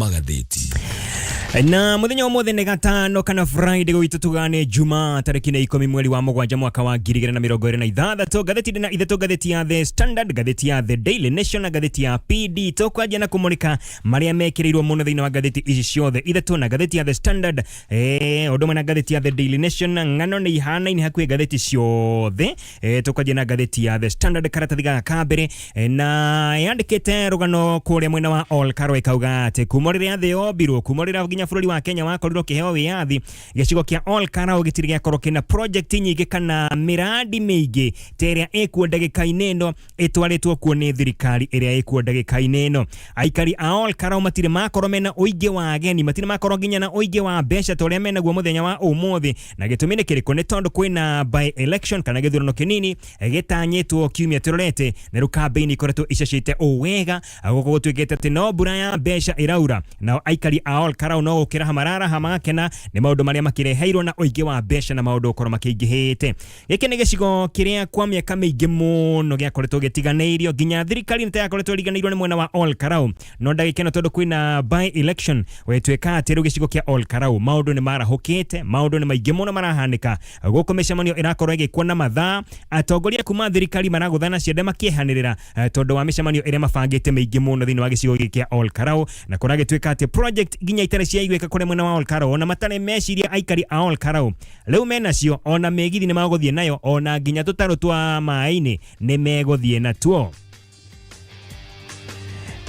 Magathĩti. Na muthenya umuthi nĩ gatano kana Friday gwitũ tugane Juma tarĩki nĩ 10 mweri wa 7 mwaka wa 2026. Ngathĩti ndĩ na ithatũ, ngathĩti ya The Standard, ngathĩti ya The Daily Nation na ngathĩti ya PD. Tũkwanjia na kũmũrĩka marĩa mekĩrĩirwo mũno thĩinĩ wa ngathĩti ici ciothe ithatũ, na ngathĩti ya The Standard ũndũ ũmwe na ngathĩti ya The Daily Nation, ng'ano nĩ ihanaine hakuhĩ ngathĩti ciothe. Tũkwanjia na ngathĩti ya The Standard, karatathi gaka ka mbere, na yandĩkĩte rũgano kũrĩa mwena wa Ol Kalou, ĩkauga atĩ kuma rĩrĩa thĩ yombirwo, kuma rĩrĩa nginya bũrũri wa Kenya wakorirwo ũkĩheo wĩyathi, gĩcigo kĩa Ol Kalou gĩtirĩ gĩakorwo kĩna project nyingĩ kana mĩrandi mĩingĩ ta ĩrĩa ĩkuo ndagĩka-inĩ ĩno, ĩtwarĩtwo kuo nĩ thirikari ĩrĩa ĩkuo ndagĩka-inĩ ĩno. Aikari a Ol Kalou matirĩ makorwo mena ũingĩ wa ageni, matirĩ makorwo nginya na ũingĩ wa mbeca ta ũrĩa menaguo mũthenya wa ũmũthĩ. Na gĩtũmi nĩ kĩrĩkũ? Nĩ tondũ kwĩna by election kana gĩthurano kĩnini gĩtanyĩtwo kiumia tũrorete, na rĩu kambĩini ikoretwo icacĩte o wega. Gũkũ gũtuĩkĩte atĩ no mbura ya mbeca ĩraura, nao aikari a Ol Kalou no gũkĩraha mararaha magakena nĩ maũndũ marĩa makĩreheirwo na ũingĩ wa mbeca na maũndũ gũkorwo makĩingĩhĩte. Gĩkĩ nĩ gĩcigo kĩrĩa kwa mĩaka mĩingĩ mũno gĩakoretwo gĩtiganĩirio, nginya thirikari nĩ ta yakoretwo ĩriganĩirwo nĩ mwena wa Ol Kalou. No ndagĩka ĩno, tondũ kwĩna by election, gwĩtuĩka atĩ rĩu gĩcigo kĩa Ol Kalou maũndũ nĩ marahũkĩte, maũndũ nĩ maingĩ mũno marahanĩka gũkũ. Mĩcemanio ĩrakorwo ĩgĩkwo na mathaa, atongoria kuma thirikari maragũthana ciande makĩehanĩrĩra tondũ wa mĩcemanio ĩrĩa mabangĩte mĩingĩ mũno thĩinĩ wa gĩcigo gĩkĩ kĩa Ol Kalou. Na kũragĩtuĩka atĩ project nginya itarĩ ciaiguĩka kũrĩa mwena wa Ol Kalou, ona matarĩ meciria aikari a Ol Kalou, rĩu menacio. Ona mĩgithi nĩ magũthiĩ nayo, ona nginya tũtarũ twa maĩ-inĩ nĩ megũthiĩ natuo.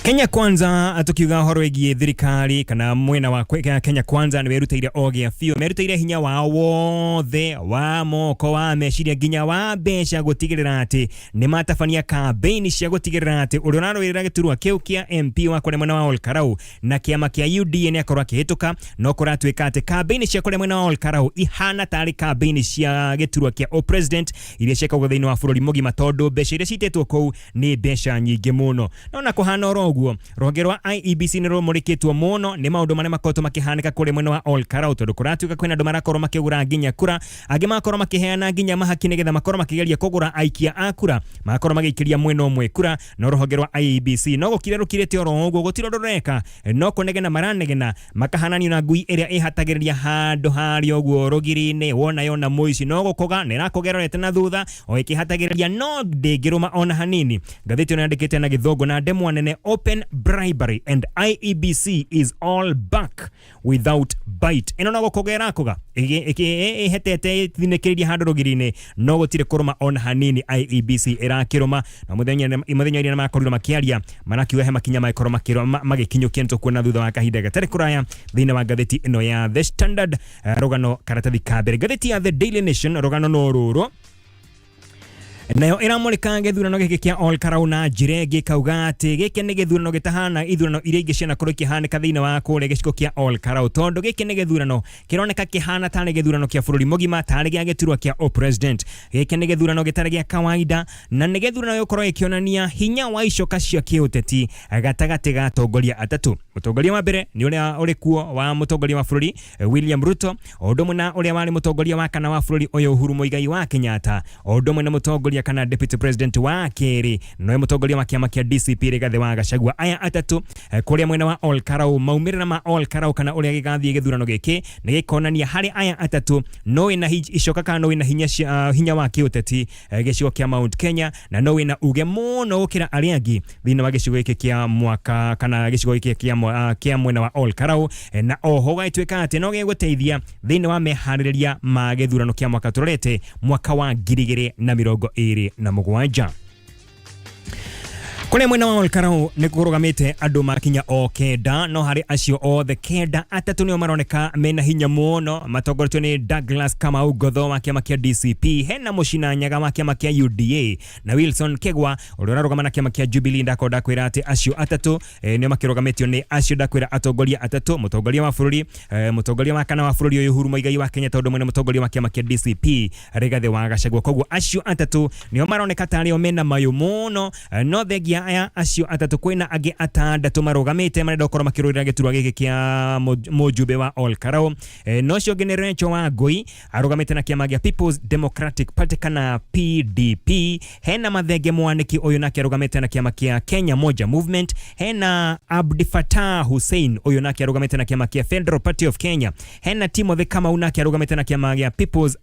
Kenya Kwanza, tukiuga ũhoro wĩgiĩ thirikari kana mwena wa Kenya Kwanza, nĩ werutĩire o gĩa biũ, merutĩire hinya wao wothe wa moko, wa meciria, nginya wa mbeca gũtigĩrĩra atĩ nĩ matabania kambĩini cia gũtigĩrĩra atĩ ũrĩa ũrarũĩrĩra gĩturwa kĩu kĩa MP wa kũrĩa mwena wa Ol Kalou na kĩama kĩa UDA nĩ akorwo akĩhĩtũka. No kũratuĩka atĩ kambĩini cia kũrĩa mwena wa Ol Kalou ihana tarĩ kambĩini cia gĩturwa kĩa o-president iria ciĩkagwo thĩinĩ wa bũrũri mũgima, tondũ mbeca iria citĩtwo kũu nĩ mbeca nyingĩ mũno. No na kũhana oro ũguo, rũhonge rwa IEBC nĩ rũmũrĩkĩtwo mũno nĩ maũndũ marĩa makoretwo makĩhanĩka kũrĩa mwena wa Ol Kalou, tondũ kũratuĩka kwĩna andũ marakorwo makĩgũra nginya kura, angĩ magakorwo makĩheana nginya mahaki nĩgetha makorwo makĩgeria kũgũra aikia a kura, magakorwo magĩikĩria mwena ũmwe kura. No rũhonge rwa IEBC no gũkira rũkirĩte oro ũguo, gũtirĩ ũndũ rũreka, no kũnegena maranegena, makahananio na ngui ĩrĩa ĩhatagĩrĩria handũ harĩa ũguo rũgiri-inĩ. Wona yona mũici no gũkũga na ĩrakũgerorete na thutha o ĩkĩhatagĩrĩria, no ndĩngĩrũma ona hanini. Ngathĩti ĩno yandĩkĩte na Gĩthũngũ na ndemwa nene, "Open bribery and IEBC is all back without bite." Ĩno no gũkũga ĩrakũga ĩhetete ĩthinĩkĩrĩria handũ rũgiri-inĩ, no gũtirĩ kũrũma ona hanini IEBC ĩrakĩrũma. Na mũthenya iria makorirwo makĩaria, marakiuga he makinya magĩkorwo magĩkinyũkia. Nĩ tũkuona thutha wa kahinda gatarĩ kũraya thĩinĩ wa ngathĩti ĩno ya The Standard, rũgano karatathi ka mbere. Ngathĩti ya The Daily Nation, rũgano no rũrũ, nayo ĩramũrĩka gĩthurano gĩkĩ kĩa Ol Kalou na njĩra ĩngĩ, ĩkauga atĩ gĩkĩ nĩ gĩthurano gĩtahana ithurano iria ingĩ cianakorwo ikĩhanĩka thĩinĩ wa kũrĩa gĩcigo kĩa Ol Kalou, tondũ gĩkĩ nĩ gĩthurano kĩroneka kĩhana tarĩ gĩthurano kĩa bũrũri mũgima, tarĩ gĩa gĩturwa kĩa o president. Gĩkĩ nĩ gĩthurano gĩtarĩ gĩa kawaida, na nĩ gĩthurano gĩgũkorwo gĩkĩonania hinya wa icoka cia kĩũteti gatagatĩ ga atongoria atatũ. Mũtongoria wa mbere nĩ ũrĩa ũrĩ kuo wa mũtongoria wa bũrũri William Ruto, o ũndũ ũmwe na ũrĩa warĩ mũtongoria wa kana wa bũrũri ũyũ Uhuru Muigai wa Kenyatta, o ũndũ ũmwe na mũtongoria kana deputy president wa kerĩ nowe mũtongoria wa kĩama kĩa DCP Rigathĩ wa Gachagua. Aya atatũ kũrĩa mwena wa Ol Kalou, maumĩrĩra ma Ol Kalou kana ũrĩa gĩgathiĩ gĩthurano gĩkĩ nĩ gĩkonania harĩ aya atatũ no wĩna icoka kana no wĩna hinya, hinya wa kĩũteti gĩcigo kĩa Mount Kenya, na no wĩna uge mũno gũkĩra arĩa angĩ thĩinĩ wa gĩcigo gĩkĩ kĩa mwaka kana gĩcigo gĩkĩ kĩa mwena wa Ol Kalou. Na oho gagĩtuĩka atĩ no gĩgũteithia thĩinĩ wa meharĩrĩria ma gĩthurano kĩa mwaka tũrorete, mwaka wa 2027. Kũrĩa mwena wa Ol Kalou nĩ kũrũgamĩte andũ makinya o 9, no harĩ acio othe 9, atatũ nĩo maroneka mena hinya mũno, matongoretio nĩ Douglas Kamau Ngotho wa kĩama kĩa DCP, hena Mũcina Nyaga wa kĩama kĩa UDA na Wilson Kegwa ũrĩa ũrarũgama na kĩama kĩa Jubilee. Ndakorwo ndakwĩra atĩ acio atatũ nĩo makĩrũgamĩtio nĩ acio ndakwĩra atongoria atatũ, mũtongoria wa bũrũri, mũtongoria wa kana wa bũrũri ũyũ Uhuru Muigai wa Kenyatta, ũndũ ũmwe na mũtongoria wa kĩama kĩa DCP Rigathĩ wa Gachagua. Koguo acio atatũ nĩo maroneka tarĩ o mena mayũ mũno, no thengia ya acio atatũ kwĩna angĩ atandatũ marũgamĩte marenda gũkorwo makĩrũĩrĩra gĩturwa gĩkĩ kĩa mũjumbe wa Ol Kalou. Na ũcio ũngĩ nĩ Rachel Wangui arũgamĩte na kĩama gĩa People's Democratic Party kana PDP. Hena Mathenge Mwaniki ũyũ nake arũgamĩte na kĩama kĩa Kenya Moja Movement. Hena Abdi Fatah Hussein ũyũ nake arũgamĩte na kĩama kĩa Federal Party of Kenya. Hena Timothy Kamau nake arũgamĩte na kĩama gĩa People's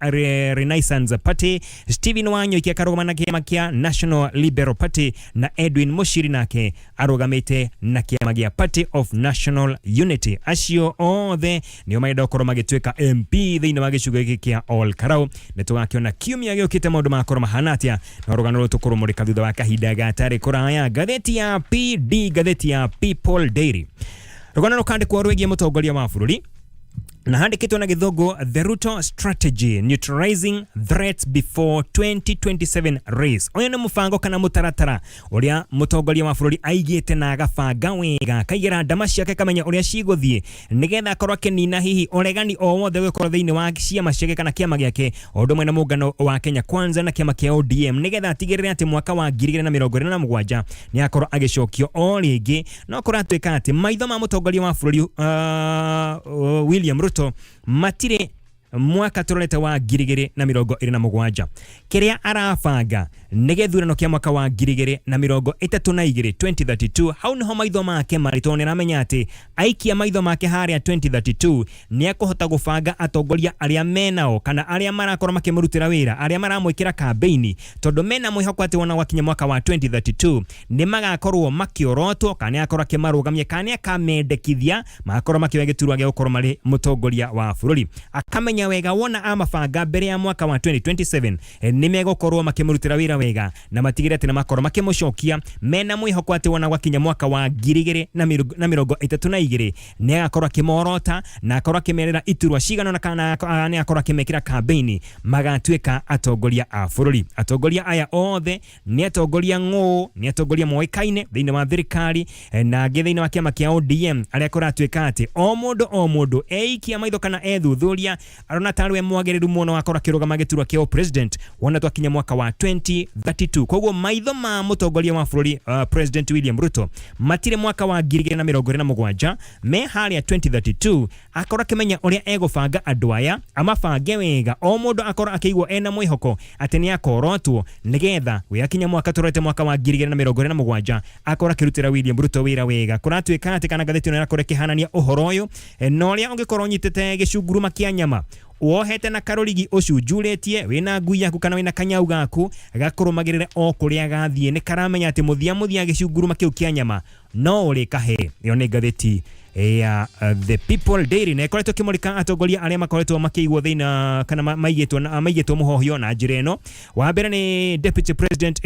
Renaissance Party. Stephen Wanyoike akarũgama na kĩama kĩa National Liberal Party, na Edwin Mushiri nake arũgamĩte na kĩama gĩa Party of National Unity. Acio othe nĩo marenda gũkorwo magĩtuĩka MP thĩinĩ wa gĩcigo gĩkĩ kĩa Ol Kalou. Nĩ tũgakĩona kiumia gĩũkĩte maũndũ magakorwo mahana atĩa, na rũgano rũrũ tũkũrũmũrĩka thutha wa kahinda gatarĩ kũraya. Ngathĩti ya PD, ngathĩti ya People Daily, rũgano rũkandĩkwo rwĩgiĩ mũtongoria wa bũrũri na handĩkĩtwo na gĩthũngũ, "The Ruto Strategy: Neutralizing Threats Before 2027 Race." Ũyũ nĩ mũbango kana mũtaratara ũrĩa mũtongoria wa bũrũri aigĩte na agabanga wega, akaigĩra ndama ciake, akamenya ũrĩa cigũthiĩ nĩgetha akorwo akĩnina hihi ũregani o wothe ũgĩkorwo thĩinĩ wa ciama ciake kana kĩama gĩake, o ũndũ ũmwe na mũngano wa Kenya Kwanza na kĩama kĩa ODM, nĩgetha atigĩrĩre atĩ mwaka wa 2027 nĩ akorwo agĩcokio o rĩngĩ. No kũratuĩka atĩ maitho ma mũtongoria wa bũrũri William Ruto matirĩ mwaka tũrorete wa 2027. Kĩrĩa arabanga nĩ gĩthurano kĩa mwaka wa 2032, 2032. Hau nĩho maitho make marĩ, tondũ nĩaramenya atĩ aikia maitho make harĩa 2032 nĩ ekũhota gũbanga atongoria arĩa menao kana arĩa marakorwo makĩmũrutĩra wĩra, arĩa maramwĩkĩra kambĩini, tondũ mena mwĩhoko atĩ wona gwakinya mwaka wa 2032 nĩ magakorwo makĩorotwo, kana nĩ akorwo akĩmarũgamia, kana nĩ akamendekithia magakorwo makĩoya gĩturwa gĩa gũkorwo marĩ mũtongoria wa bũrũri. Akamenya wega wona amabanga mbere ya mwaka wa 2027 nĩ megũkorwo makĩmũrutĩra wĩra wega na matigĩrĩre atĩ nĩ makorwo makĩmũcokia, mena mwĩhoko atĩ wona gwakinya mwaka wa 2032 nĩ agakorwo akĩmorota na akorwo akĩmerĩra iturwa cigana ũna, kana nĩ akorwo akĩmekĩra kambĩini magatuĩka atongoria a bũrũri. Atongoria aya othe nĩ atongoria ng'ũ, nĩ atongoria moĩkaine thĩinĩ wa thirikari na angĩ thĩinĩ wa kĩama kĩa ODM, arĩa kũratuĩka atĩ o mũndũ o mũndũ eikia maitho kana ethuthuria arona tarĩ we mwagĩrĩru mũno wakorwo akĩrũgama gĩturwa kĩa president wona twakinya mwaka wa 2032. Koguo maitho ma mũtongoria wa bũrũri President William Ruto matirĩ mwaka wa 2027, me harĩa 2032, akorwo akĩmenya ũrĩa egũbanga andũ aya, amabange wega, o mũndũ akorwo akĩigua ena mwĩhoko atĩ nĩ akorotwo, nĩgetha gũgakinya mwaka tũrorete mwaka wa 2027 akorwo akĩrutĩra William Ruto wĩra wega. Kũratuĩka atĩ kana ngathĩti ĩno ĩrakorwo ĩkĩhanania ũhoro ũyũ na ũrĩa ũngĩkorwo ũnyitĩte gĩcunguruma kĩa nyama wohete na karũrigi ũcunjurĩtie, wĩna ngui yaku kana wĩna kanyau gaku gakũrũmagĩrĩre o kũrĩa gathiĩ, nĩ karamenya atĩ mũthia mũthia gĩcunguruma kĩu kĩa nyama no ũrĩkahe. Ĩyo nĩ ngathĩti ya The People Daily na ĩkoretwo ĩkĩmũrĩka atongoria arĩa makoretwo makĩigwo thĩna kana maigĩtwo mũhohio na njĩra ĩno. Wa mbere nĩ Deputy President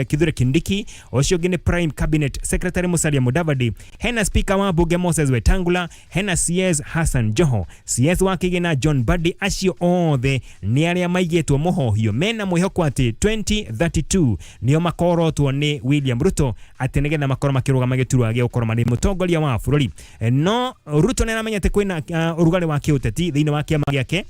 Kithure Kindiki, ũcio ũngĩ nĩ Prime Cabinet Secretary Musalia Mudavadi, hena Speaker wa bunge Moses Wetangula, hena CS Hassan Joho, CS wa kĩgĩna John Mbadi. Acio othe nĩ arĩa maigĩtwo mũhohio mena mwĩhoko atĩ 2032 nĩo makorotwo nĩ William Ruto atĩ nĩgetha makorwo makĩrũgama gĩturwa gĩa gũkorwo marĩ mũtongoria wa bũrũri. No Ruto nĩ aramenya atĩ kwĩna ũrugarĩ wa kĩũteti thĩinĩ wa kĩama gĩake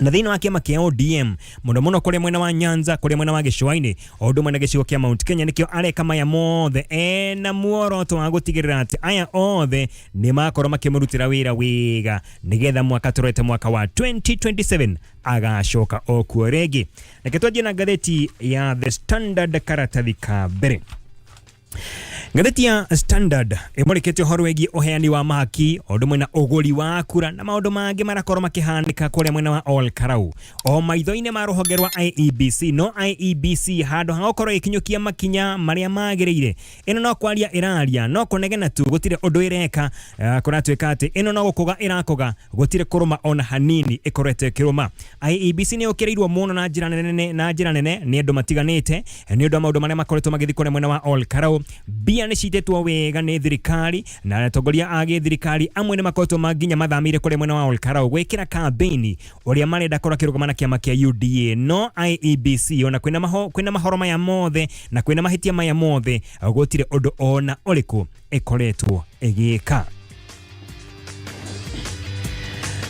na thĩinĩ wa kĩama kĩa ODM, mũno mũno kũrĩa mwena wa Nyanza, kũrĩa mwena wa gĩcũa-inĩ, o ũndũ ũmwe na gĩcigo kĩa Mount Kenya. Nĩkĩo areka maya mothe ena muoroto wa gũtigĩrĩra atĩ aya othe nĩ makorwo makĩmũrutĩra wĩra wega, nĩgetha mwaka tũrorete mwaka wa 2027 agacoka o kuo rĩngĩ. Reke twanjie na ngathĩti ya The Standard, karatathi ka mbere. Ngathĩti ya Standard ĩmũrĩkĩte ũhoro wĩgiĩ ũheani wa mahaki, o ũndũ ũmwe na ũgũri wa kura na maũndũ mangĩ marakorwo makĩhanĩka kũrĩa mwena wa Ol Kalou o maitho-inĩ ma rũhonge rwa IEBC. No IEBC handũ ha gũkorwo ĩkinyũkia makinya marĩa magĩrĩire, ĩno no kwaria ĩraria, no kũnegena tu, gũtirĩ ũndũ ĩreka. Kũratuĩka atĩ ĩno no gũkũga ĩrakũga, gũtirĩ kũrũma ona hanini ĩkoretwo ĩkĩrũma. IEBC nĩ yũkĩrĩirwo mũno na njĩra nene nĩ andũ matiganĩte nĩ ũndũ wa maũndũ marĩa makoretwo magĩthiĩ kũrĩa mwena wa Ol Kalou. Mbia nĩ citĩtwo wega nĩ thirikari, na atongoria a gĩthirikari amwe nĩ makoretwo nginya mathamĩire kũrĩa mwena wa Ol Kalou gwĩkĩra kambĩini ũrĩa marenda korwo akĩrũgama na kĩama kĩa UDA. No IEBC ona kwĩna mahoro maya mothe na kwĩna mahĩtia maya mothe, gũtirĩ ũndũ ona ũrĩkũ ĩkoretwo ĩgĩka.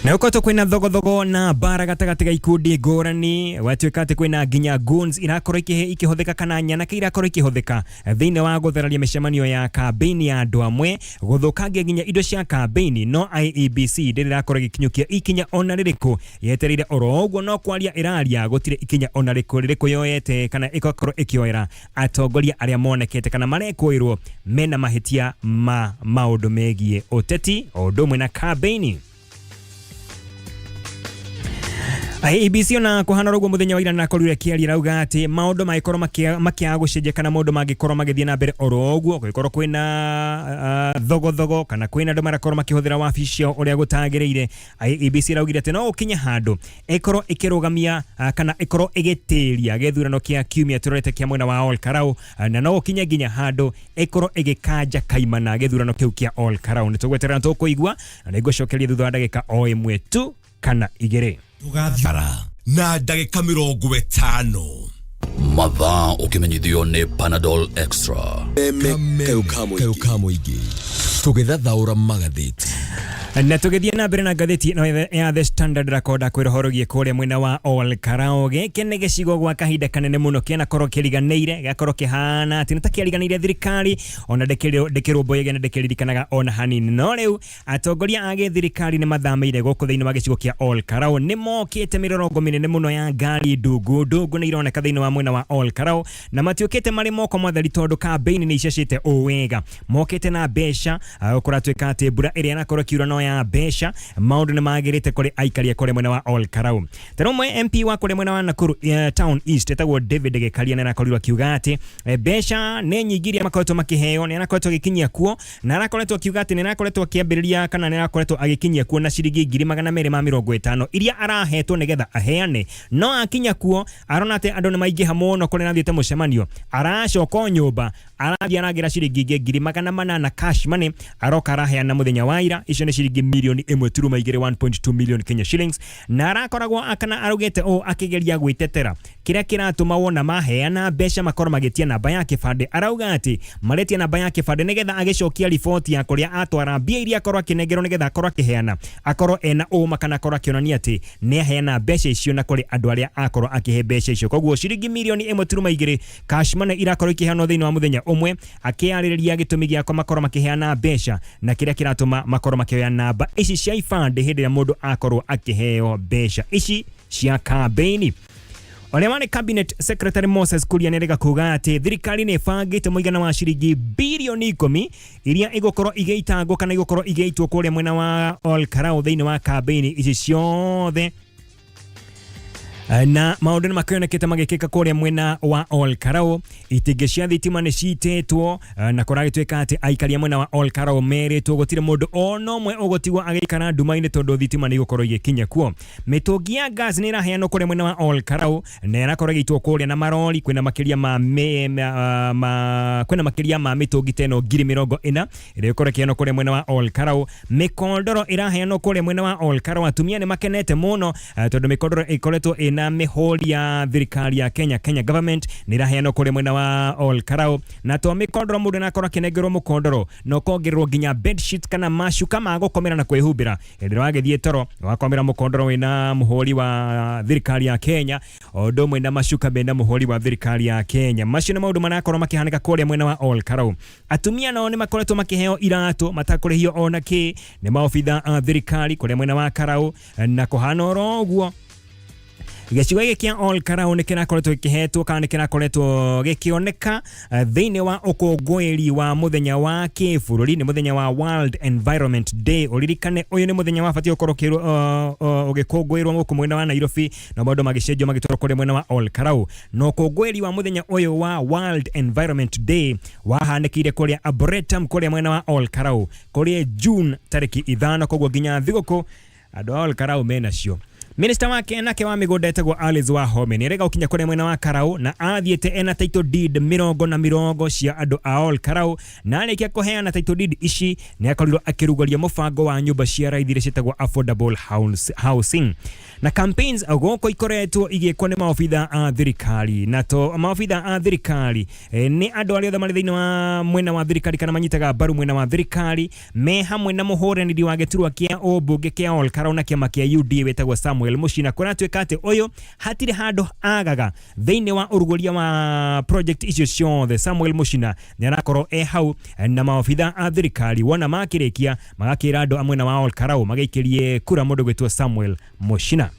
Na gũkoretwo kwĩna thogothogo na mbara gatagatĩ ga ikundi ngũrani, gwatuĩka atĩ kwĩna nginya goons irakorwo ikĩhũthĩka kana nyanake irakorwo ikĩhũthĩka thĩinĩ wa gũthararia mĩcemanio ya kambĩini ya andũ amwe, gũthũkangia nginya indo cia kambĩini, no IEBC ndĩrĩ ĩrakorwo ĩgĩkinyũkia ikinya ona rĩrĩkũ, yetereire oro ũguo no kwaria ĩraria, gũtirĩ ikinya ona rĩkũ yoete kana ĩgakorwo ĩkĩoera atongoria arĩa monekete kana marekũĩrwo mena mahĩtia ma maũndũ megiĩ ũteti o ũndũ ũmwe na kambĩini. IEBC ona kũhana ũguo mũthenya wa ira nakorirwo ĩkĩaria, rauga atĩ maũndũ mangĩkorwo makĩaga gũcenjia kana maũndũ mangĩkorwo magĩthiĩ na mbere oro ũguo, gũgĩkorwo kwĩna thogothogo kana kwĩna andũ marakorwo makĩhũthĩra wabici ciao ũrĩa gũtagĩrĩire, IEBC ĩraugire atĩ no gũkinye handũ ĩkorwo ĩkĩrũgamia kana ĩkorwo ĩgĩtĩria gĩthurano kĩa kiumia tũrorete kĩa mwena wa Ol Kalou, na no gũkinye nginya handũ ĩkorwo ĩgĩkanja kaimana gĩthurano kĩu kĩa Ol Kalou. Nĩ tũgweterera tũkũigua na nĩngũcokeria thutha wa ndagĩka o ĩmwe tu kana igĩrĩ. Tũgathiara na ndagĩka 50. Mathaa ũkĩmenyithio nĩ Panadol Extra. Kayũ ka mũingĩ tũgĩthathaũra magathĩti. Na tũgĩthiĩ na mbere na ngathĩti ĩno ya The Standard, rakonda kwĩra ũhoro wĩgiĩ kũrĩa mwena wa Ol Kalou. Gĩkĩ nĩ gĩcigo gwa kahinda kanene mũno kĩanakorwo kĩriganĩire, gĩgakorwo kĩhana atĩ nĩ ta kĩariganĩire thirikari, ona ndĩkĩrũmbũyagia na ndĩkĩririkanaga ona hanini. No rĩu atongoria a gĩthirikari nĩ mathamĩire gũkũ thĩinĩ wa gĩcigo kĩa Ol Kalou, nĩ mokĩte mĩrorongo mĩnene mũno ya ngari ndungu ndungu nĩ ironeka thĩinĩ wa mwena wa Ol Kalou, na matiũkĩte marĩ moko matheri tondũ kambĩini nĩ icacĩte ũũ wega. Mokĩte na mbeca, kũratuĩka atĩ mbura ĩrĩa ĩrakorwo ĩkiura no ya mbeca. Maũndũ nĩ magĩrĩte kũrĩ aikari a kũrĩa mwena wa Ol Kalou. Tena ũmwe MP wa kũrĩa mwena wa Nakuru Town East etagwo David Gĩkaria nĩ arakorirwo akiuga atĩ mbeca nĩ nyingĩ iria makoretwo makĩheo, nĩ arakoretwo agĩkinyia kuo, na arakoretwo akiuga atĩ nĩ arakoretwo akĩambĩrĩria kana nĩ arakoretwo agĩkinyia kuo na ciringi 250,000 iria arahetwo nĩgetha aheane, no akinya kuo arona atĩ andũ nĩ maingĩha mũno kũrĩa arathiĩte mũcemanio, aracoka o nyũmba, arathiĩ aragĩra ciringi ingĩ 800,000 cash money, aroka araheana mũthenya wa ira. Icio nĩ ciringi mirioni 1.2, 1.2 million Kenya shillings. Na arakoragwo kana araugĩte ũũ akĩgeria gwĩtetera kĩrĩa kĩratũma wona maheana mbeca makorwo magĩtia namba ya kĩbandĩ. Arauga atĩ maretia namba ya kĩbandĩ nĩgetha agĩcokia riboti ya kũrĩa atwara mbia iria akorwo akĩnengerwo, nĩgetha akorwo akĩheana, akorwo ena ũma kana akorwo akĩonania atĩ nĩ aheana mbeca icio na kũrĩ andũ arĩa akorwo akĩhe mbeca icio. Koguo ciringi mirioni 1.2 cash money irakorwo ikĩheanwo thĩinĩ wa mũthenya ũmwe, akĩarĩrĩria gĩtũmi gĩakwa makorwo makĩheana mbeca na kĩrĩa kĩratũma makorwo makĩoya namba ici cia ibandĩ hĩndĩ ĩrĩa mũndũ akorwo akĩheo mbeca ici cia kambĩini. Ũrĩa warĩ cabinet secretary Moses Kuria nĩarĩga kuga atĩ thirikari nĩ ĩbangĩte mũigana wa ciringi birioni 10 iria igũkorwo igĩitangwo kana igũkorwo igĩitwo kũrĩa mwena wa Ol Kalou thĩinĩ wa kambĩini ici ciothe. Na maũndũ nĩ makĩonekete magĩkĩka kũrĩa mwena wa Ol Kalou. Itingĩ cia thitima nĩ citĩtwo, na kũragĩtuĩka atĩ aikari a mwena wa Ol Kalou merĩtwo gũtirĩ mũndũ ona ũmwe ũgũtigwo agĩikara nduma-inĩ tondũ thitima nĩ igũkorwo igĩkinya kuo. Mĩtũngi ya gas nĩ ĩraheanwo kũrĩa mwena wa Ol Kalou na ĩrakorwo ĩgĩitwo kũrĩa na marori. Kwĩna makĩria ma mĩtũngi ta ĩno 40,000 ĩrĩa ĩkorwo ĩkĩheanwo kũrĩa mwena wa Ol Kalou. Mĩkondoro ĩraheanwo kũrĩa mwena wa Ol Kalou. Atumia nĩ makenete mũno tondũ mĩkondoro ĩkoretwo ĩna mĩhũri ya thirikari ya Kenya, Kenya government, nĩ ĩraheanwo kũrĩa mwena wa Ol Kalou. Na to mĩkondoro, mũndũ nĩ akĩnengerwo mũkondoro na ũkongererwo nginya bedsheet kana macuka ma gũkomera na kwĩhumbĩra hĩndĩ ĩrĩa wagĩthiĩ toro. Wakomera mũkondoro wĩna mũhũri wa thirikari ya Kenya o ũndũ ũmwe na macuka mena mũhũri wa thirikari ya Kenya. Macio nĩ maũndũ marakorwo makĩhanĩka kũrĩa mwena wa Ol Kalou. Atumia nao nĩ makoretwo makĩheo iratũ matakũrĩhio ona kĩ nĩ maobitha a thirikari kũrĩa mwena wa Karau. Na kũhana oro ũguo, gĩcigo gĩkĩ kĩa Ol Kalou nĩ kĩrakoretwo gĩkĩhetwo kana nĩ kĩrakoretwo gĩkĩoneka thĩinĩ wa ũkũngũĩri wa mũthenya wa kĩbũrũri, nĩ mũthenya wa World Environment Day. Ũririkane ũyũ nĩ mũthenya wabatiĩ gũkorwo ũgĩkũngũĩrwo gũkũ mwena wa Nairobi, na maũndũ magĩcenjio magĩtwarwo kũrĩa mwena wa Ol Kalou. Na ũkũngũĩri wa mũthenya ũyũ wa World Environment Day wahanĩkĩire kũrĩa Arboretum kũrĩa mwena wa Ol Kalou kũrĩa June tarĩki 5. Koguo nginya thigũkũ andũ a Ol Kalou menacio. Minista wake nake wa mĩgũnda etagwo Alice Wahome nĩ arega gũkinya kũrĩa mwena wa Karau na athiĩte ena title deed mĩrongo na mĩrongo cia andũ a Ol Karau, na arĩkia kũheana title deed ici nĩ akorirwo akĩrugũria mũbango wa nyũmba cia raithi iria ciĩtagwo affordable housing. Na campaigns gũkũ ikoretwo igĩkwo nĩ maobitha a thirikari, na to maobitha a thirikari, nĩ andũ arĩa othe marĩ thĩinĩ wa mwena wa thirikari kana manyitaga mbaru mwena wa thirikari, me hamwe na mũhũranĩri wa gĩturwa kĩa ũmbunge kĩa Ol Kalou na kĩama kĩa UDA wĩtagwo Samuel Muchina. Kũratuĩka atĩ ũyũ hatirĩ handũ agaga thĩinĩ wa ũrugũria wa project icio ciothe. Samuel Muchina nĩ arakorwo e hau na maobitha a thirikari, wona makĩrĩkia magakĩra andũ a mwena wa Ol Kalou magĩikĩrie kura mũndũ gwĩtwo Samuel Muchina.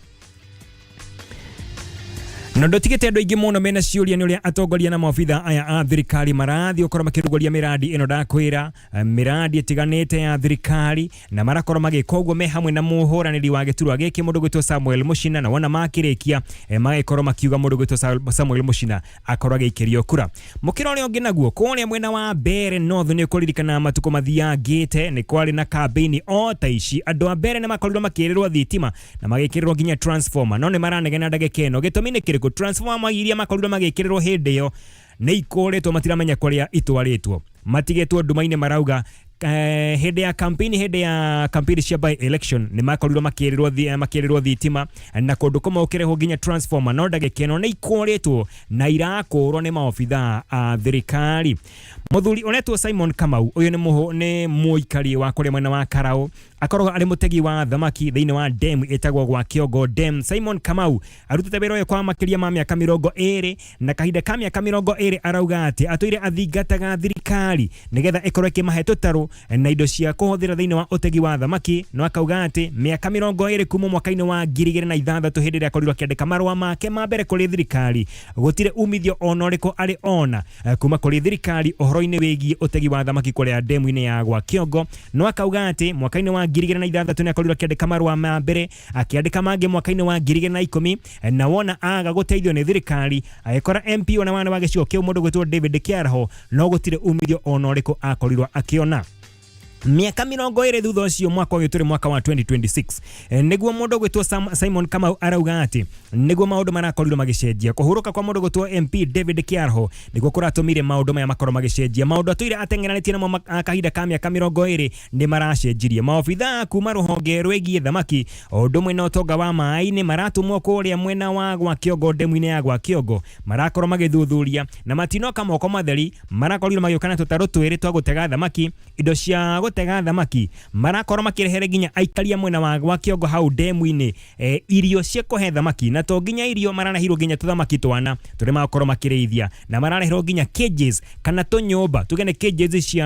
Na ndũtigĩte andũ aingĩ mũno mena ciũria nĩ ũrĩa atongoria na maobitha aya a thirikari marathiĩ gũkorwo makĩrugũria mĩradi ĩno. Ndakwĩra, mĩradi ĩtiganĩte ya thirikari, na marakorwo magĩka ũguo me hamwe na mũhũranĩri wa gĩturwa gĩkĩ mũndũ gwĩtwo Samuel Muchina, na wona makĩrĩkia magĩkorwo makiuga mũndũ gwĩtwo Samuel Muchina akorwo agĩikĩrio kura. Mũkĩra ũrĩa ũngĩ naguo kũrĩa mwena wa Mbeere North, nĩ ũkũririkana matukũ mathiangĩte nĩ kwarĩ na kambĩini o ta ici. Andũ a Mbeere nĩ makorirwo makĩrĩrwo thitima na magĩkĩrĩrwo nginya transformer, no nĩ maranegena ndagĩka ĩno. Gĩtũmi nĩ kĩrĩkũ? Transformer iria makorirwo magĩkĩrĩrwo hĩndĩ ĩyo nĩ ikũrĩtwo, matiramenya kũrĩa itwarĩtwo, matigĩtwo nduma-inĩ. Marauga hĩndĩ ya campaign cia by election nĩ makorirwo makĩrĩrwo thitima na kũndũ kũmwe gũkĩrehwo nginya transformer, no ndagĩka ĩno nĩ ikũrĩtwo na irakũrwo nĩ maobithaa a thirikari. Mũthuri ũretwo Simon Kamau, ũyũ nĩ mũikari wa kũrĩa mwena wa Karau, akoragwo arĩ mũtegi wa thamaki thĩinĩ wa dam ĩtagwo gwa Kĩongo Dam. Simon Kamau arutĩte wĩra ũyũ kwa makĩria ma mĩaka 20, na kahinda ka mĩaka 20 arauga atĩ atũire athingataga thirikari nĩgetha ĩkorwo ĩkĩmahe tũtarũ na indo cia kũhũthĩra thĩinĩ wa ũtegi wa thamaki. No akauga atĩ mĩaka 20 kuma mwaka-inĩ wa 2006, hĩndĩ ĩrĩa akorirwo akĩandĩka marũa make ma mbere kũrĩ thirikari, gũtirĩ umithio ona ũrĩkũ arĩ ona kuma kũrĩ thirikari ũhoro-inĩ wĩgiĩ ũtegi wa thamaki kũrĩa demu-inĩ ya gwa Kĩongo. No akauga atĩ mwaka-inĩ wa 2006 nĩ akorirwo akĩandĩka marũa ma mbere, akĩandĩka mangĩ mwaka-inĩ wa 2010, na wona aga gũteithio nĩ thirikari agĩkora MP ona wana wa gĩcigo kĩu mũndũ gwĩtwo David Kĩaraho, no gũtirĩ umithio ona ũrĩkũ akorirwo akĩona. Mĩaka 20 thutha ũcio, mwaka ũyũ tũrĩ mwaka wa 2026, nĩguo mũndũ gwĩtwo Simon Kamau arauga atĩ nĩguo maũndũ marakorirwo magĩcenjia. Kũhurũka kwa mũndũ gwĩtwo MP David Kĩarho nĩguo kũratũmire maũndũ maya makorwo magĩcenjia. Maũndũ atũire ateng'eranĩtie namo kahinda ka mĩaka 20 nĩ maracenjirie. Maobithaa kuma rũhonge rwĩgiĩ thamaki o ũndũ ũmwe na ũtonga wa maĩ-inĩ maratũmwo kũrĩa mwena wa gwa Kĩongo, ndemu-inĩ ya gwa Kĩongo, marakorwo magĩthuthuria na matinoka moko matheri. Marakorirwo magĩũka na tũtarũ twĩrĩ twa gũtega thamaki, indo cia gũtega thamaki, marakorwo makĩrehere nginya aikaria mwena wa gwa Kĩongo hau ndemu-inĩ irio cia kũhe thamaki, na to nginya irio, marareheirwo nginya tũthamaki twana tũrĩa magakorwo makĩrĩithia, na marareherwo nginya cages kana tũnyũmba, tuge nĩ cages cia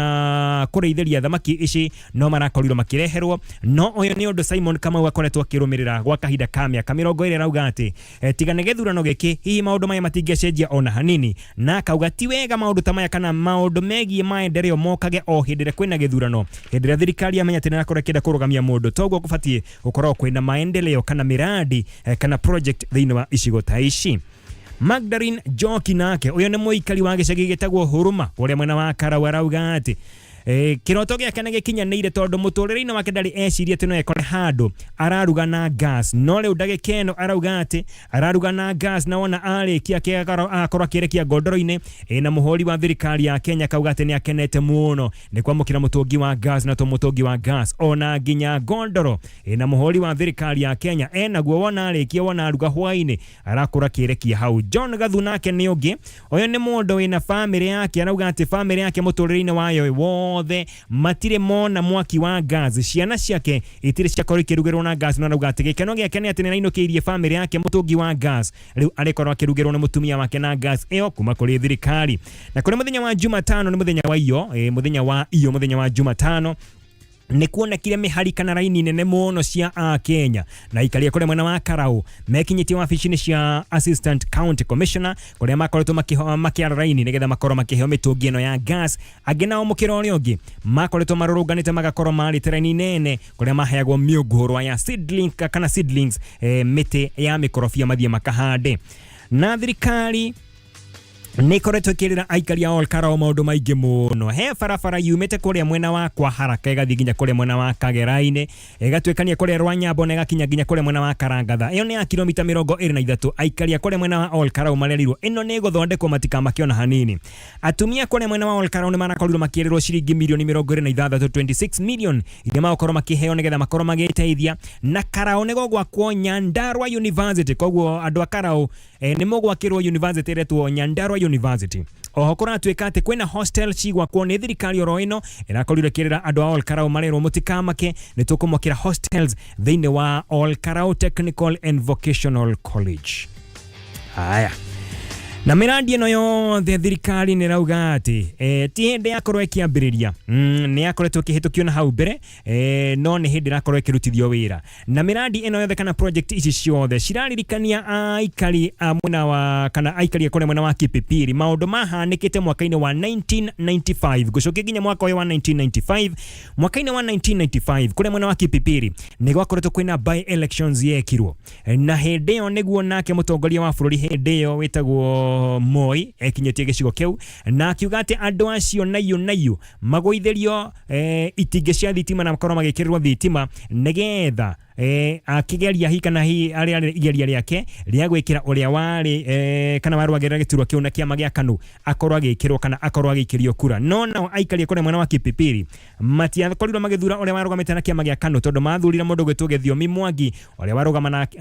kũrĩithĩria thamaki ici, no marakorirwo makĩreherwo. No ũyũ nĩ ũndũ Simon Kamau akoretwo akĩrũmĩrĩra gwa kahinda ka mĩaka 20. Arauga atĩ tiga nĩ gĩthurano gĩkĩ hihi maũndũ maya matingĩcenjia ona hanini, na akauga ti wega maũndũ ta maya kana maũndũ megiĩ maendeleo mokage o hĩndĩ ĩrĩa kwĩna gĩthurano, hĩndĩ ĩrĩa thirikari yamenya atĩ nĩrakorwo ĩkĩenda kũrũgamia mũndũ. Toguo gũbatiĩ gũkorwo kwĩna maendeleo kana miradi kana project thĩinĩ wa icigo ta ici. Magdalene Njoki nake ũyũ nĩ mũikari wa gĩcagi gĩtagwo Huruma kũrĩa mwena wa Karau, arauga atĩ kĩroto gĩake nĩ gĩkinyanĩire tondũ mũtũrĩre-inĩ wake ndarĩ eciria atĩ no ekore handũ araruga na gas, no rĩu ndagĩka ĩno arauga atĩ araruga na gas, na wona arĩkia agakorwo akĩrekia ngondoro-inĩ. Na mũhũri wa thirikari ya Kenya akauga atĩ nĩ akenete mũno nĩ kwamũkĩra mũtũngi wa gas, na to mũtũngi wa gas, ona nginya ngondoro. Na mũhũri wa thirikari ya Kenya enaguo, wona arĩkia, wona aruga hwainĩ, arakũra kĩrekia hau. John Gathu nake nĩ ũngĩ, ũyũ nĩ mũndũ wĩna bamĩrĩ yake, arauga atĩ bamĩrĩ yake mũtũrĩre-inĩ wayo wothe matirĩ mona mwaki wa gas, ciana ciake itirĩ ciakorwo ikĩrugĩrwo na gas, no arauga atĩ gĩkeno gĩake nĩ atĩ nĩ arainũkĩirie bamĩrĩ yake mũtũngi wa gas, rĩu arĩkorwo akĩrugĩrwo nĩ mũtumia wake na gas ĩyo kuma kũrĩ thirikari. Na kũrĩ mũthenya wa Jumatano, nĩ mũthenya wa iyo, mũthenya wa iyo, mũthenya wa Jumatano, nĩ kuonekire mĩhari kana raini nene mũno cia akenya na ikaria kũrĩa mwena wa Karau mekinyĩtie wabici-inĩ cia Assistant County Commissioner kũrĩa makoretwo makĩara raini nĩgetha makorwo makĩheo mĩtũngi ĩno ya gas. Angĩ nao mũkĩra ũrĩa ũngĩ makoretwo marũrũnganĩte magakorwo marĩte raini nene kũrĩa maheagwo mĩũngũrwa ya seedling kana seedlings, mĩtĩ ya mĩkorobia mathiĩ makahande. Na thirikari Nä ĩkoretwo ĩkĩrĩra aikari a Olkarao maũndũ maingĩ mũno. He barabara yumĩte kũrĩa mwena wa kwa Haraka ĩgathiĩ nginya kũrĩa mwena wa Kagera-inĩ, ĩgatuĩkania kũrĩa Rwanyambo na ĩgakinya nginya kũrĩa mwena wa Karangatha. Ĩyo nĩ ya kilomita 23. Aikari a kũrĩa mwena wa Olkarau marerirwo ĩno nĩ ĩgũthondekwo matikamake ona hanini. Atumia kũrĩa mwena wa Olkarau nĩ marakorirwo makĩrĩrwo ciringi mirioni 26, 26 million, iria magũkorwo makĩheo nĩgetha makorwo magĩteithia. Na Karau nĩ gũgwakwo Nyandarua University, koguo andũ a Karau nĩ mũgwakĩrwo university ĩretwo Nyandarua University. Oho kũratuĩka atĩ kwĩna hostel cigwakwo nĩ thirikari oro ĩno ĩrakorirwo ĩkĩrĩra andũ a Olkarau, marerwo mũtikamake, nĩ tũkũmwakĩra hostels thĩinĩ wa Olkarau Technical and Vocational College. Haya, na mĩrandi ĩno yothe thirikari nĩ ĩrauga atĩ ti hĩndĩ yakorwo ĩkĩambĩrĩria, nĩ yakoretwo ĩkĩhĩtũkio na hau mbere, no nĩ hĩndĩ ĩrakorwo ĩkĩrutithio wĩra. Na mĩrandi ĩno yothe kana project ici ciothe ciraririkania aikari a mwena wa kana aikari a kũrĩa mwena wa Kipipiri maũndũ mahanĩkĩte mwaka-inĩ wa 1995. Ngũcokia nginya mwaka ũyũ wa 1995. Mwaka-inĩ wa 1995 kũrĩa mwena wa Kipipiri nĩ gwakoretwo kwĩna by elections yekirwo, na hĩndĩ ĩyo nĩguo nake mũtongoria wa bũrũri hĩndĩ ĩyo wĩtagwo Moi ekinyĩtie gĩcigo kĩu na akiuga atĩ andũ acio naiũ naiũ magũithĩrio itingĩ cia thitima na makorwo magĩkĩrĩrwo thitima nĩgetha akĩgeria hi kana hi arĩa arĩ igeria rĩake rĩa gwĩkĩra ũrĩa warĩ kana warũagĩrĩra gĩturwa kĩu na kĩama gĩa KANU akorwo agĩkĩrwo kana akorwo agĩikĩrio kura. No nao aikari a kũrĩa mwena wa Kipipiri matiakorirwo magĩthura ũrĩa warũgamĩte na kĩama gĩa KANU, tondũ mathurire mũndũ gwĩtwo Gĩthiomi Mwangi ũrĩa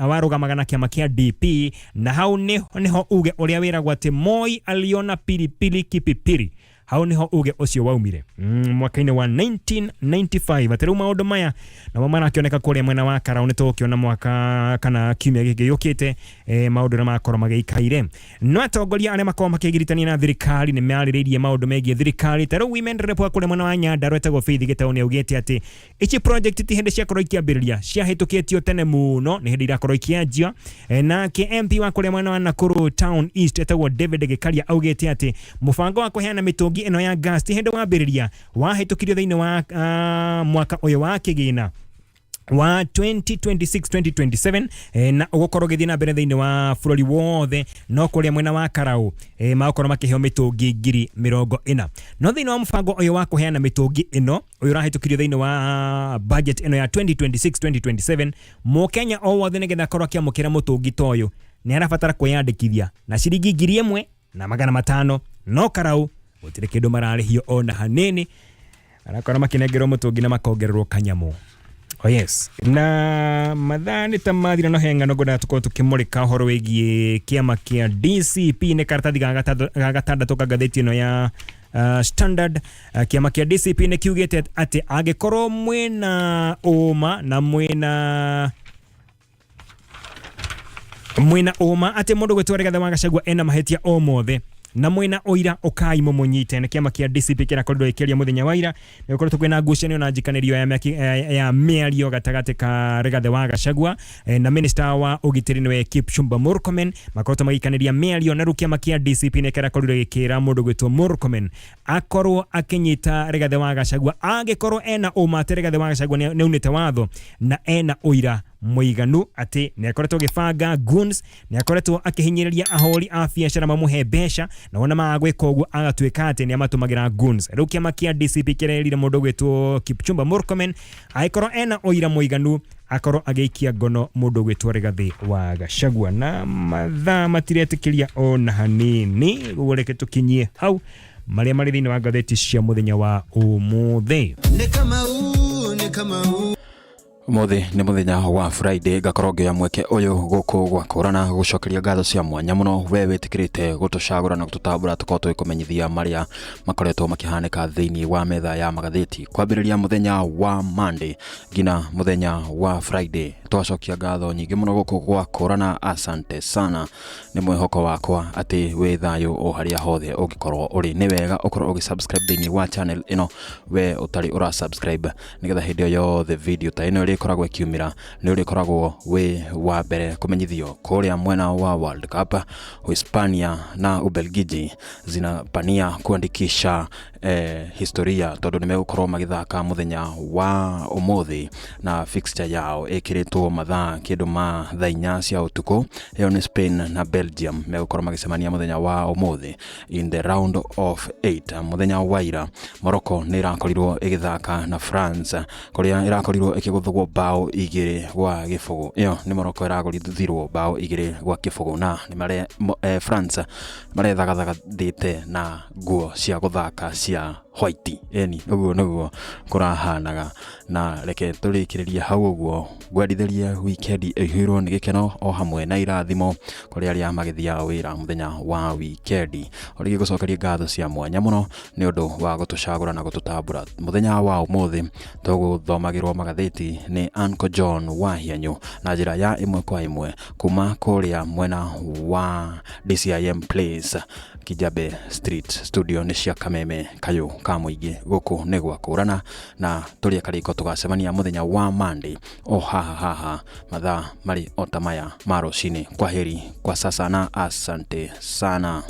warũgamaga na kĩama kĩa DP. Na hau nĩho uge ũrĩa wĩragwo atĩ Moi aliona pilipili Kipipiri, hau niho uge ũcio waumire mwaka-inĩ wa 1995. Atĩ rĩu maũndũ maya namo marakĩoneka kũrĩa mwena wa Karau, nĩ tũgũkĩona mwaka kana kiumia gĩkĩ gĩũkĩte maũndũ ũrĩa makorwo magĩikaire. No atongoria arĩa makorwo makĩgiritania na thirikari nĩ marĩrĩirie maũndũ megiĩ thirikari. Ta rĩu women rep wa kũrĩa mwena wa Nyandarua etagwo Faith Gĩtaũ nĩ augĩte atĩ ici project ti hĩndĩ ciakorwo ikĩambĩrĩria, ciahĩtũkĩtio tene mũno, nĩ hĩndĩ irakorwo ikĩanjia. Nake MP wa kũrĩa mwena wa Nakuru Town East etagwo David Gĩkaria augĩte atĩ mũbango wa kũheana mĩtũngi ĩno ya gas ti hĩndĩ wambĩrĩria, wahĩtũkirio thĩinĩ wa mwaka ũyũ wa kĩgĩna wa 2026-2027, na ũgũkorwo ũgĩthiĩ na mbere thĩinĩ wa bũrũri wothe. No kũrĩa mwena wa Karau magũkorwo makĩheo mĩtũngi 40,000. No thĩinĩ wa mũbango ũyũ wa kũheana mĩtũngi ĩno ũyũ ũrahĩtũkirio thĩinĩ wa budget ĩno ya 2026-2027, mũkenya o wothe nĩgetha akorwo akĩamũkĩra mũtũngi ta ũyũ nĩ arabatara kwĩyandĩkithia na ciringi 1500. No Karau gũtirĩ kĩndũ mararĩhio ona hanini, arakorwo makĩnengerwo mũtũngi na makongererwo kanyamũ. Oh yes, na mathaa nĩ ta mathira, no he ng'ano ngwendaga tũkorwo tũkĩmũrĩka ũhoro wĩgiĩ kĩama kĩa DCP. Nĩ karatathi ga gatandatũ ka ngathĩti ĩno ya Standard. Kĩama kĩa DCP nĩ kiugĩte atĩ angĩkorwo mwĩna ũma na mwĩna ũma atĩ mũndũ gwĩtwo Rigathĩ wa Gachagua ena mahĩtia o mothe na mwĩna ũira, ũkai mũmũnyite. Nĩ kĩama kĩa DCP kĩrakorirwo gĩkĩaria mũthenya wa ira. Nĩ gũkoretwo kwĩna ngucanio na njikanĩrio ya mĩario gatagatĩ ka Rigathĩ wa Gachagua na minister wa ũgitĩri nĩwe Kipchumba Murkomen. Makoretwo magĩikanĩria mĩario, na rĩu kĩama kĩa DCP nĩ kĩrakorirwo gĩkĩra mũndũ gwĩtwo Murkomen akorwo akĩnyita Rigathĩ wa Gachagua angĩkorwo ena ũma atĩ Rigathĩ wa Gachagua nĩ aunĩte watho na ena ũira mũiganu atĩ nĩ akoretwo agĩbanga goons, nĩ akoretwo akĩhinyĩrĩria ahũri a biacara mamũhe mbeca, na wona maga gwĩka ũguo agatuĩka atĩ nĩ amatũmagĩra goons. Rĩu kĩama kĩa DCP kĩrerire mũndũ gwĩtwo Kipchumba Murkomen angĩkorwo ena ũira mũiganu akorwo agĩikia ngono mũndũ gwĩtwo Rigathĩ wa Gachagua. Na mathaa matiretĩkĩria ona hanini, ũguo reke tũkinyie hau marĩa marĩ thĩinĩ wa ngathĩti cia mũthenya wa ũmũthĩ. Nĩ Kamau, nĩ Kamau. Ũmũthĩ nĩ mũthenya wa Friday, ngakorwo ngĩoya mweke ũyũ gũkũ gwakũrana gũcokeria ngatho cia mwanya mũno we wĩtĩkĩrĩte gũtũcagũra na gũtũtambũra tũkorwo tũgĩkũmenyithia marĩa makoretwo makĩhanĩka thĩinĩ wa metha ya magathĩti kwambĩrĩria mũthenya wa Monday nginya mũthenya wa Friday. Twacokia ngatho nyingĩ mũno gũkũ gwakũrana, asante sana. Nĩ mwĩhoko wakwa atĩ wĩ thayũ o harĩa hothe ũngĩkorwo ũrĩ. Nĩ wega ũkorwo ũgĩ-subscribe thĩinĩ wa channel ĩno we ũtarĩ ũra subscribe, nĩgetha hĩndĩ ĩyo yothe video ta ĩno ĩrĩkoragwo ĩkiumĩra nĩ ũrĩkoragwo wĩ wa mbere kũmenyithio. Kũrĩa mwena wa World Cup, Hispania na Ubelgiji zinapania kuandikisha Historia tondũ nĩ megũkorwo magĩthaka mũthenya wa ũmũthĩ na fixture yao ĩkĩrĩtwo mathaa kĩndũ ma thaa 4 cia ũtukũ. Ĩyo nĩ Spain na Belgium megũkorwo magĩcemania mũthenya wa ũmũthĩ in the round of 8. Mũthenya wa ira Morocco nĩ ĩrakorirwo ĩgĩthaka na France kũrĩa ĩrakorirwo ĩkĩgũthwo bao 2-0. Ĩyo nĩ Morocco ĩragũthirwo bao 2-0 na nĩ mare, France marethagathagathĩte na nguo cia gũthaka cia white. Eni ũguo nĩguo kũrahanaga, na reke tũrĩkĩrĩrie hau ũguo. Ngwendithĩrie wikendi ĩihũirwo nĩ gĩkeno o hamwe na irathimo kũrĩ arĩa magĩthiaga wĩra mũthenya wa wikendi. O rĩngĩ gũcokeria ngatho cia mwanya mũno nĩ ũndũ wa gũtũcagũra na gũtũtambũra. Mũthenya wa ũmũthĩ tũgũthomagĩrwo magathĩti nĩ Uncle John Wahianyũ na njĩra ya ĩmwe kwa ĩmwe kuma kũrĩa mwena wa DCIM Place, Kijabe Street. Studio nĩ cia Kameme Kayũ ka mũingĩ. Gũkũ nĩ gwa kũrana na tũrĩa karĩko. Tũgacemania mũthenya wa Monday o haha haha mathaa marĩ o ta maya ma rũcinĩ. Kwaheri kwa sasa na asante sana.